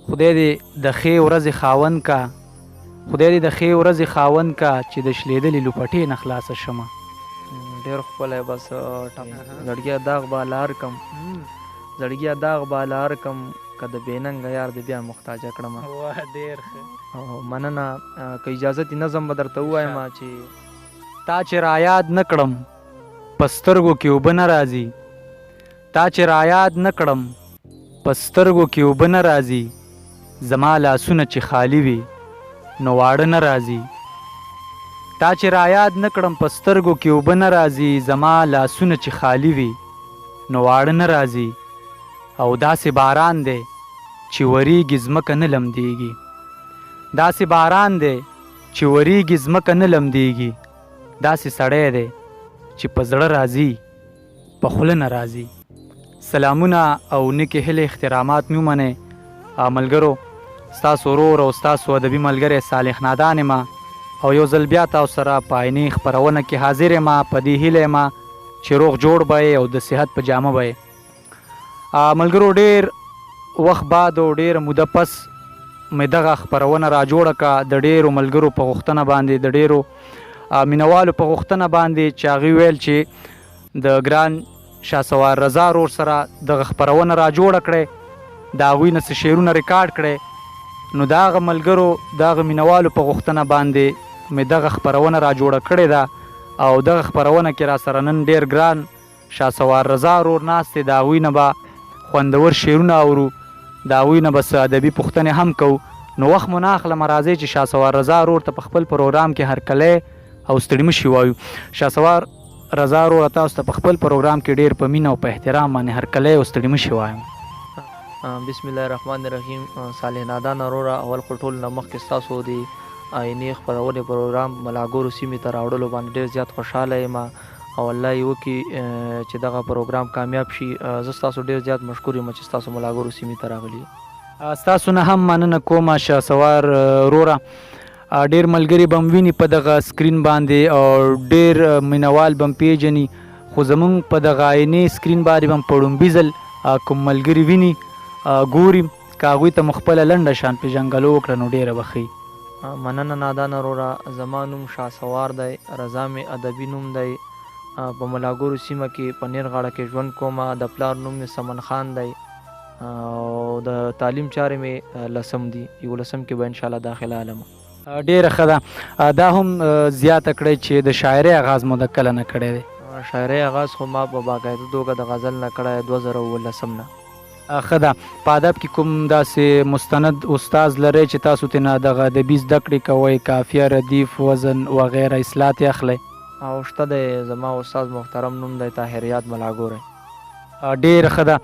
خدای دې د ښې ورځې خاوند کا، خدای دې د ښې ورځې خاوند کا چې د شلېدلې لوپټې نه خلاصه شمه. ډېر ښکلی بس ټپ. زړګیه داغ به لار کم، زړګیه داغ به لار کم، که د بې ننګه یار دې بیا محتاجه کړمه. واه ډېر ښه. مننه، که اجازه دي نظم به درته ووایم چې. تا چې رایاد نه کړم په سترګو کې اوبه نه راځي، تا چې رایاد نه کړم په سترګو کې اوبه نه راځي، زما لاسونه چې خالي وي نو واړه نه راځي. تا چې رایاد نه کړم په سترګو کې اوبه نه راځي، زما لاسونه چې خالي وي نو واړه نه راځي. او داسې باران دی چې وریږي ځمکه نه لمدیږي، داسې باران دی چې وریږي ځمکه نه لمدیږي، داسې سړی دی چې په زړه راځي په خوله نه راځي. سلامونه او نیکې هیلې اخترامات مې ومنئ ملګرو، ستاسو ورور او ستاسو ادبي ملګری صالح نادان یم او یو ځل بیا تاسو سره په عیني خپرونه کې حاضر یم. په دې هیله یم چې روغ جوړ به یې او د صحت په جامه به یې. ملګرو ډیر وخت بعد او ډیره موده پس مې دغه خپرونه را جوړه کړه، د ډیرو ملګرو په غوښتنه باندې، د ډیرو مینوالو په غوښتنه باندې چې هغوی ویل چې د ګران شاسوار رضا رور سره دغه خپرونه را جوړه کړئ، د هغوی نه څه شعرونه ریکارډ کړئ. نو د هغه ملګرو، د هغه مینوالو په غوښتنه باندې مې دغه خپرونه را جوړه کړې ده او دغه خپرونه کې را سره نن ډیر ګران شاسوار رضا ورور ناست دی، د هغوی نه به خوندور شعرونه اورو، د هغوی نه به څه ادبي پوښتنې هم کوو. نو وخت مو نه اخلم، راځئ چې شاسوار رضا ورور ته په خپل پروګرام کې هرکلی او ستړي مه شي وایو. شاسوار رضا وروره، تاسو ته په خپل پروګرام کې ډېر په مینه او په احترام باندې هرکلی او ستړي مه شي وایم. بسم الله الرحمن الرحیم. صالح نادان وروره، اول خو ټول نه مخکې ستاسو د آینې خپرونې پروګرام ملاګورو سیمې ته راوړلو باندې ډېر زیات خوشحاله یم او الله یې وکړي چې دغه پروګرام کامیاب شي. زه ستاسو ډېر زیات مشکور یم چې ستاسو ملاګورو سیمې ته راغلي. ستاسو نه هم مننه کوم شهسوار وروره. ډېر ملګري به م ویني په دغه سکرین باندې او ډېر مینوال به م پیژني، خو زمونږ په دغه آینې سکرین باندې به م په ړومبي ځل کوم ملګري ویني ګوري، که هغوی ته مو خپله لنډه شان پېژنګلو وکړه نو ډېره به ښه وي. مننه نادانه وروره، زما نوم شاسوار دی، رضا مې ادبي نوم دی، په ملاګورو سیمه کې په نیر غاړه کې ژوند کوم، د پلار نوم مې سمن خان دی او د تعلیم چارې مې لسم دي، یولسم کې به انشاءالله داخله علم. ډېره ښه ده، دا هم زیاته کړئ چې د شاعرۍ اغاز مو د کله نه کړی دی؟ شاعرۍ اغاز خو ما په باقاعده توګه د غزل نه کړی 2017 نه. ښه ده، په ادب کې کوم داسې مستند استاد لرئ چې تاسو ترېنه دغه ادبي زده کړې کوئ، قافیه، ردیف، وزن وغیره اصلاح ترې اخلئ؟ او شته دی، زما استاد محترم نوم دی طاهر یاد ملاګوری. ډېره ښه ده،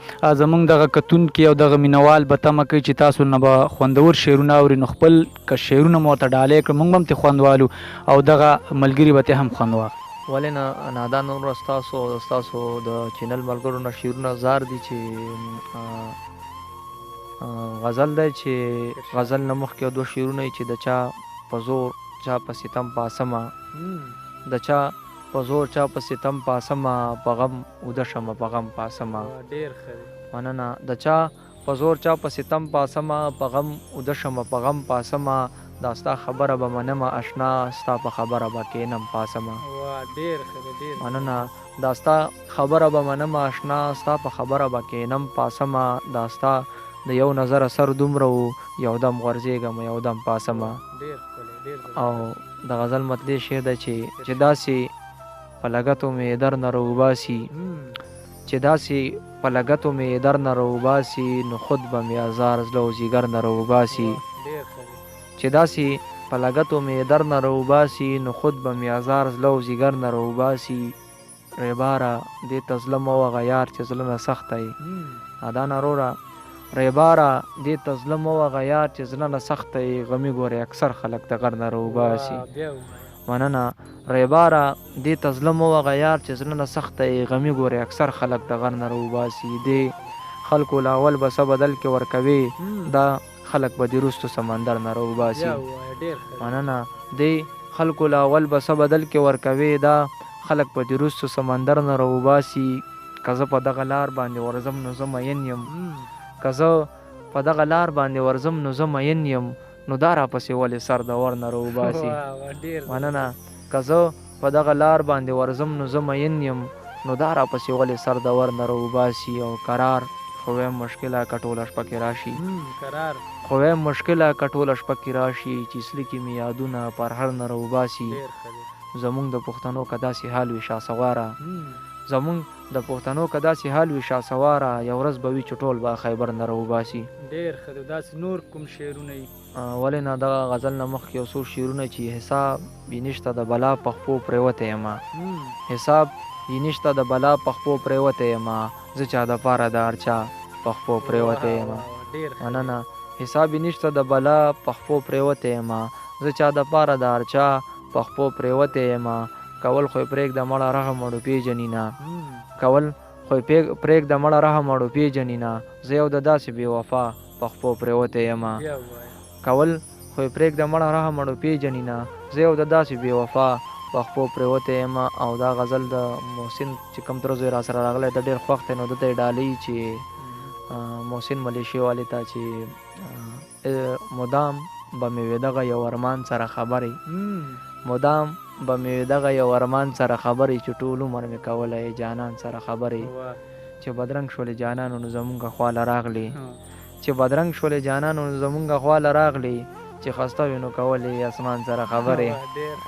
زمونږ دغه کتونکي او دغه مینوال به تمه کوي چې تاسو نه به خوندور شعرونه اوري، نو خپل که شعرونه مو ورته ډالۍ کړو مونږ به هم ترې خوند والو او دغه ملګري به ترې هم خوند واخلي. ولې نه نادان وروره، ستاسو او ستاسو د چینل ملګرو نه شعرونه زار دي چې غزل دی چې غزل نه مخکې یو دوه شعرونه چې د چا په زور چا په ستم پاسمه، د چا په زور چا په ستم پاسمه، په غم اوده شمه په غم پاسمه. ډیر ښه دی. مننه. د چا په زور چا په ستم پاسمه، په غم اوده شمه په غم پاسمه، دا ستا خبره به منمه اشنا، ستا په خبره به کینم پاسمه. واه ډیر ښه دی، ډیر. مننه. دا ستا خبره به منمه اشنا، ستا په خبره به کینم پاسمه، دا ستا د یو نظر اثر دومره وو، یو دم غورځېږم یو دم پاسمه. ډیر ښکلی، ډیر زبردست. او د غزل مطلع شعر دی چې چې داسې په لګتو مې در نه راوباسي، چې داسې په لګتو مې در نه راوباسي، نو خود به مې ازار زړه او ځیګر نه راوباسي. چې داسې په لګتو مې در نه راوباسي، نو خود به مې ازار زړه او ځیګر نه راوباسي. ریباره دې ته زړه مه وغه یار چې زړه نه سخته یې. نادانه وروره، ریباره دې ته زړه مه وغه یار چې زړه نه سخته یې، غمي ګورې اکثر خلک د غر نه راوباسي. مننه. ریباره دې ته زړه مه وغه یار چې زړه نه سخته یې، غمي ګورې اکثر خلک د غر نه راوباسي. دې خلکو له اول به څه بدل کې ورکوې، دا خلک به دې وروستو سمندر نه راوباسي. مننه. دې خلکو له اول به څه بدل کې ورکوې، دا خلک به دې وروستو سمندر نه راوباسي. که زه په دغه لار باندې ورځم نو زه مین یم، که زه په دغه لار باندې ورځم نو زه مین یم، نو دا راپسې ولې سر د ور نه راوباسي. مننه. که زه په دغه لار باندې ورځم نو زه مین یم، نو دا راپسې ولې سر د ور نه راوباسي. او قرار خو وایم مشکله که ټوله شپه کې راشي، خو وایم مشکله که ټوله شپه کې راشي، چې زړه کې مې یادونه پر هر نه راوباسي. زمونږ د پښتنو که داسې حال وي شاسواره، زمونږ د پښتنو که داسې حال وي شاسواره، یو ورځ به وي چې ټول به خیبر نه راوباسي. ډېر ښه دی. داسې نور کوم شعرونه یي؟ ولې نه، دغه غزل نه مخکې یو څو شعرونه چې حساب یې نشته د بلا په خپو پرېوتی یمه، حساب یې نشته د بلا په خپو پرېوتی یمه، زه چا دپاره د هر چا په خپو پرېوتی یمه. مننه. حساب یې نشته د بلا په خپو پرېوتی یمه، زه چا دپاره د هر چا په خپو پرېوتی یمه. کول خو یې پرېږده مړه رحم اړو پېژني نه، کول خو یې پرېږده مړه رحم اړو پېژني نه، زه یو د داسې بې وفا په خپو پرېوتی یمه. کول خو یې پرېږده مړه رحم اړو پېژني نه، زه یو د داسې بې وفا په خپو پرېوتی یمه. او دا غزل د محسن چې کوم تره زوی راسره راغلی، ده ډېر خوښ دی، نو ده ته یې ډالۍ چې محسن ملیشې والې ته چې مدام به مې وې دغه یو ارمان سره خبرې، مدام به مې وې دغه یو ارمان سره خبرې، چې ټول عمر مې کولی جانان سره خبرې. چې بدرنګ شولې جانانو نو زمونږ خواله راغلې، چې بدرنګ شولې جانانو نو زمونږ خواله راغلې، چې خسته وې نو کولې اسمان سره خبرې.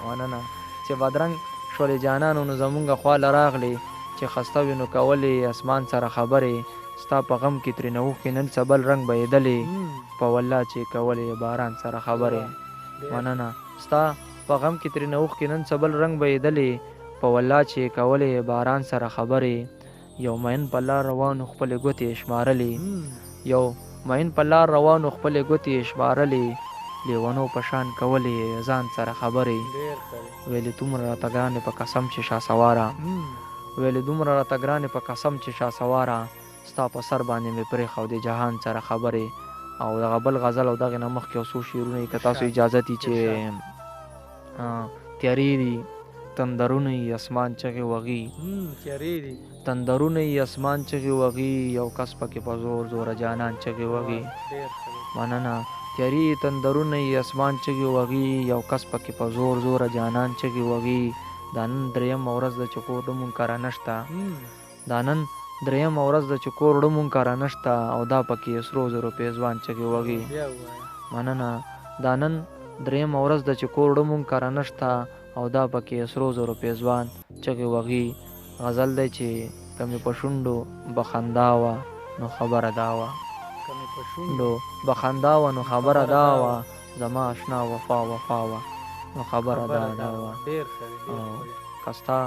مننه. چې بدرنګ شولې جانانو نو زمونږ خواله راغلې، چې خسته وې نو کولې اسمان سره خبرې. ستا په غم کې ترېنه اوښکې نن څه بل رنګ بهېدلې، په والله چې کولې باران سره خبرې. مننه. ستا په غم کې ترېنه اوښکې نن څه بل رنګ بهېدلې، په والله چې کولې باران سره خبرې. یو مین په لار روانو خپلې ګوتې یې شمارلې، یو مین په لار روانو خپلې ګوتې یې شمارلې، لیونو په شان کولې ځان سره خبرې. ویلې دومره راته ګرانې په قسم چې شاسواره، ویلې دومره راته ګرانې په قسم چې شاسواره، ستا په سر باندې مې پرېښودې جهان سره خبرې. او دغه بل غزل او دغې نه مخکې یو څو شعرونه یې که تاسو اجازه دي چې تیارې دي تندرونه یې اسمان چغې وغي، تندرونه یې اسمان چغې وغي، یو کس پکې په زور زوره جانان چغې وغي. مننه. تیارې تندرونه یې اسمان چغې وغي، یو کس پکې په زور زوره جانان چغې وغي. دا نن درېیمه ورځ ده چې کور ډمونږ کره نشته، دا نن درېیمه ورځ ده چې کور ډمونږ کره نشته، او دا پکې سرو زرو پېزوان چغې وغي. مننه. دا نن درېیمه ورځ ده چې کور ډمونږ کره نشته، او دا پکې سرو زرو پېزوان چغې وغي. غزل دی چې که مې په شونډو به خندا وه نو خبره دا وه، شونډو به خندا وه نو خبره دا وه، زما اشنا وفا وفا وه نو خبره دا دا وه. که ستا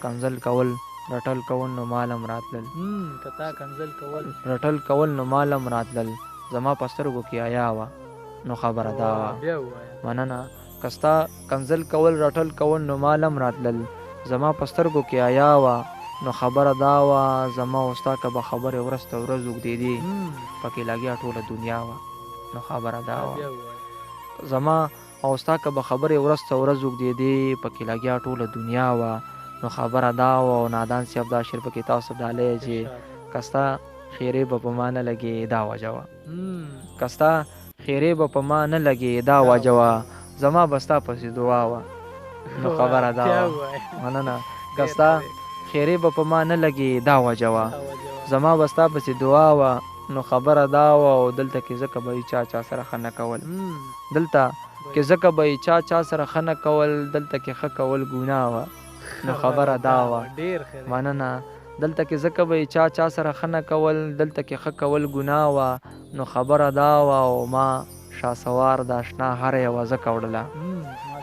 کنځل کول رټل کول نو مالم راتلل، رټل کول نو مالم راتلل، زما په سترګو کې حیا وه نو خبره دا وه. مننه. که ستا کنځل کول رټل کول نو مالم راتلل، زما په سترګو کې حیا وه نو خبره دا وه، زما او ستا که به خبرې ورځ ته ورځ اوږدېدې، پکې لګیا ټوله دنیا وه نو خبره دا وه. زما او ستا که به خبرې ورځ ته ورځ اوږدېدې، پکې لګیا ټوله دنیا وه نو خبره دا وه. او نادان صاحب دا شعر پکې تاسو ډالۍ چې که ستا خیرې به په ما نه لګې دا وجه وه، که ستا خیرې به په ما نه لګې دا وجه وه، زما به ستا پسې دعا وه نو خبره دا وه. مننه. که ستا خیرې به په ما نه لګې دا وجه وه، زما به ستا پسې دعا وه نو خبره دا وه. او دلته کې ځکه به یې چا چا سره ښه نه کول، دلته کې ځکه به یې چا چا سره ښه نه کول، دلته کې ښه کول ګناه وه نو خبره دا وه. مننه. دلته کې ځکه به یې چا چا سره ښه نه کول، دلته کې ښه کول ګناه وه نو خبره دا وه. او ما شاسوار د اشنا هره یوه ځکه وړله،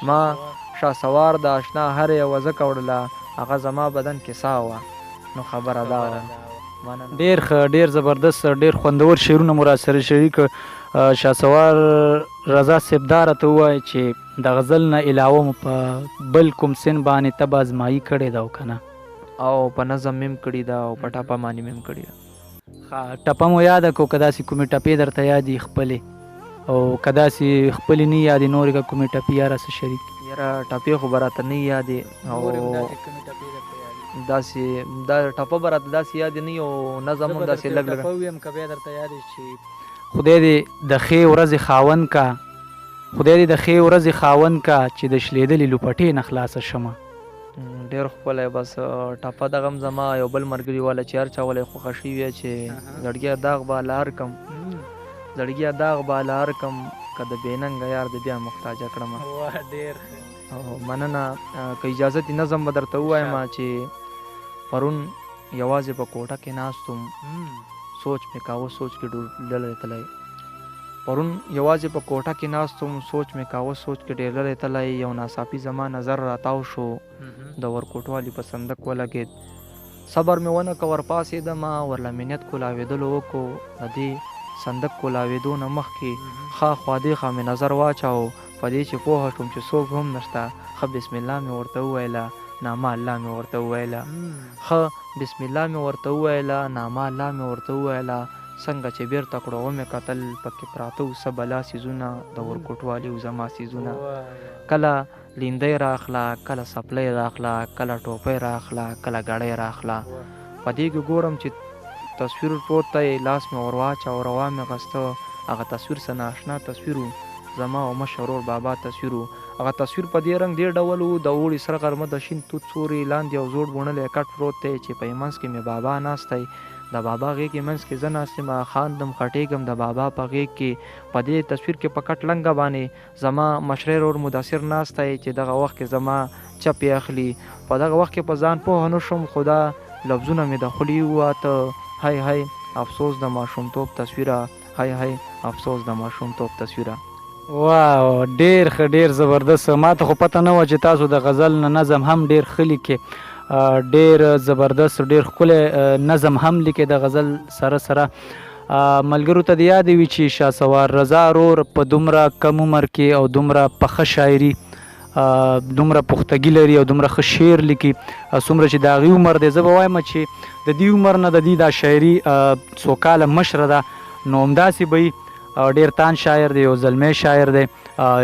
ما شاسوار د اشنا هره یوه ځکه وړله، هغه زما بدن کې ساه وه نو خبره دا وه. ډېر ښه، ډېر زبردست، ډېر خوندور شعرونه مو راسره شریک. شاسوار رضا صاحب دا راته ووایه چې د غزل نه علاوه مو په بل کوم سن باندې طبع ازمایي کړې ده او که نه؟ او په نظم مې هم کړې ده او په ټپه باندې مې هم کړې ده. ښه، ټپه مو یاده کو که داسې کومې ټپې درته یادې خپلې، او که داسې خپلې نه یادې نورې که کومې ټپې یاره څه شریک؟ یاره ټپې خو به راته نه یادې، او داسې دا ټپه به راته داسې یادې نه وي، او نظم هم داسې لږ لږ. ټپه ووایم که بیا درته یادې چې خدای دې د ښې ورځې خاوند کا، خدای دې د ښې ورځې خاوند کا چې د شلېدلې لوپټې نه خلاصه شمه. ډېر ښکلی. بس ټپه دغه هم زما یو بل ملګري واله چې هر چا وله یې خوښه شوې وه چې زړګیه داغ به لار کم، زړګیه داغ به لار کم که د بې ننګه یار دې بیا محتاجه کړمه. واه ډېر ښه. مننه. که اجازه دي نظم به درته ووایم چې پرون یوازې په کوټه کې ناست وم، سوچ مې کاوه سوچ کې ډېر لرې تللی. پرون یوازې په کوټه کې ناست وم، سوچ مې کاوه سوچ کې ډېر لرې تللی. یو ناڅاپي زما نظر راتاو شو، د ورکوټوالي په صندوق ولګېد. صبر مې ونه که ورپاڅېدم، ورله مې نیت کولاوېدلو وکړو. د دې صندوق کولاوېدو نه مخکې ښه خوا دې خوا مې نظر واچاوه، په دې چې پوه شوم چې څوک هم نشته. ښه بسم الله مې ورته وویله، نامه الله مې ورته وویله. ښه بسم الله مې ورته وویله، نامه الله مې ورته وویله. څنګه چې بیرته کړو ومې کتل، پکې پراته وو څه بلا څیزونه، د ورکوټوالي وو زما څیزونه. کله لیندۍ راخله، کله څپلۍ راخله، کله ټوپۍ راخله، کله ګړۍ راخله. په دې کې ګورم چې تصویر پروت دی، لاس مې ور واچاوه، روا مې غسته. هغه تصویر څه نااشنا تصویر و، زما او مشر ورور بابا تصویر و. هغه تصویر په دې رنګ دې ډول و، د اوړي سره غرمه د شین توت سوري لاندې یو زوړ بوڼلی کټ پروت دی چې په منځ کې مې بابا ناست دی. د بابا غېږ کې منځ کې زه ناست یم، خاندم خټېږم د بابا په غېږ کې. په دې تصویر کې په کټ لنګه باندې زما مشری ورور مدثر ناست دی چې دغه وخت کې زما چپې اخلي. په دغه وخت کې په ځان پوه نه شوم، خو دا لفظونه مې د خولې وواته، هی هی افسوس د ماشومتوب تصویره، هی هی افسوس د ماشومتوب تصویره. واو ډیر ښه ډیر زبردست. ما ته خو پته نه وه چې تاسو د غزل نه نظم هم ډیر ښه لیکې. ډیر زبردست ډیر ښکلی نظم هم لیکې د غزل سره سره. ملګرو ته دې یاد وي چې شاه سوار رضا رور په دومره کم عمر کې او دومره پخه شاعري، دومره پختګي لري او دومره ښه شعر لیکي، څومره چې د هغې عمر دی، زه به وایم چې د دې عمر نه د دې دا شاعري څو کاله مشره ده، نو همداسې به وي. ډیر تان شاعر دی، یو زلمی شاعر دی،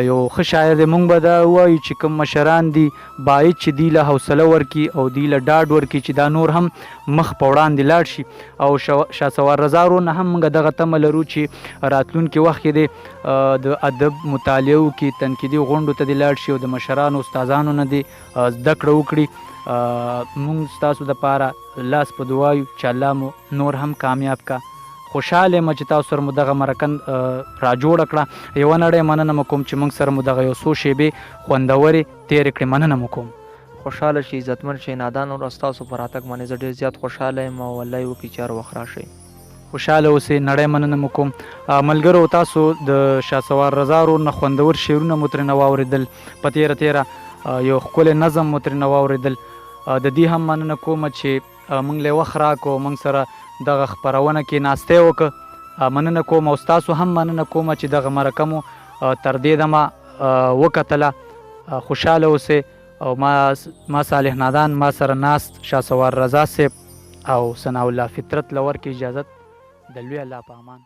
یو ښه شاعر دی. مونږ به دا ووایو چې کوم مشران دي باید چې دوی له حوصله ورکړي او دوی له ډاډ ورکړي چې دا نور هم مخ په وړاندې لاړ شي. او شاه سوار رضا ورور نه هم مونږ دغه تمه لرو چې راتلونکي وخت کې دې د ادب مطالعه وکړي، تنقیدي غونډو ته دې لاړ شي او د مشرانو استادانو نه دې زده کړه وکړي. مونږ ستاسو دپاره لاس په دعا یو چې الله مو نور هم کامیاب کا. خوشحاله یم چې تاسو سره مو دغه مرکه را جوړه کړه. یوه نړۍ مننه مو کوم چې موږ سره مو دغه یو څو شیبې خوندورې تېرې کړې. مننه مو کوم. خوشحاله شئ، عزتمن شئ. نادان ورور ستاسو په راتګ باندې زه ډېر زیات خوشحاله یم او الله یې وکړي چې هر وخت راشئ. خوشحاله اوسئ، نړۍ مننه مو کوم. ملګرو تاسو د شاه سوار رضا ورور نه خوندور شعرونه مو ترېنه واورېدل، په تېره تېره یو ښکلی نظم مو ترېنه واورېدل. د دې هم مننه کوم چې موږ له وخت راکړو، موږ سره دغه خپرونه کې ناستی وکړ. مننه کوم او ستاسو هم مننه کوم چې دغه مرکه مو تر دې دمه وکتله. خوشحاله اوسئ. او ما صالح نادان، ما سره ناست شاه سوار رضا صاحب او ثناء الله فطرت له ورکې اجازت. د لوی الله په امان.